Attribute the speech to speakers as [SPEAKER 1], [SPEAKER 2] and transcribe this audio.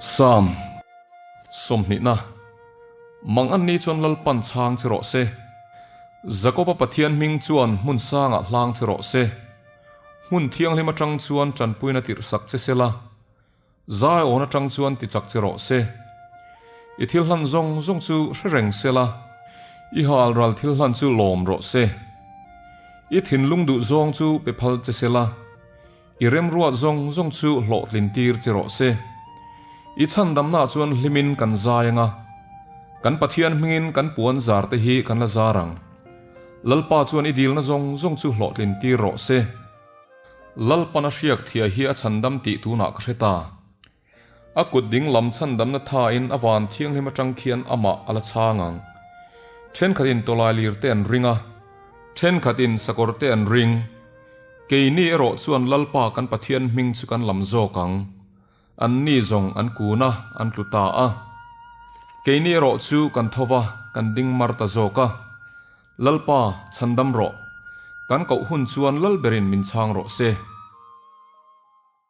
[SPEAKER 1] Psalm sawmhnihna Mang an ni chuan Lalpan chhang che rawh se. Jakoba Pathian hming chuan hmun sangah hlang che rawh se. Hmun thianghlim atang chuan tanpuina tirhsak che sela, Zion atang chuan tichak che rawh se. I thil hlan zawng zawng chu hre reng sela, i hal ral thil hlan chu lawm rawh se. I thinlung duh zawng chu pe phal che sela, I remruat zawng zawng chu hlawhtlin tir che rawh se. I chhandamnaah chuan hlimin kan zai anga, kan Pathian hmingin kan puan zar te hi kan la zar ang. Lalpa chuan i dilna zawng zawng chu hlawhtlin tir rawh se. Lalpan a hriak thia hi a chhandam tih tunah ka hre ta. A kut ding lam chhandamna thain a van thianghlim atang khian amah a la chhang ang. Thenkhatin tawlai lir te an ring a, thenkhatin sakawr te an ring. Keini erawh chuan Lalpa kan Pathian hming chu kan lam zawk ang. Anni zawng an kun a, an tlu ta a. Keini erawh chu kan tho va, kan ding mar ta zawk a. Lalpa, chhandam rawh. Kan koh hun chuan Lalberin min chhang rawh se.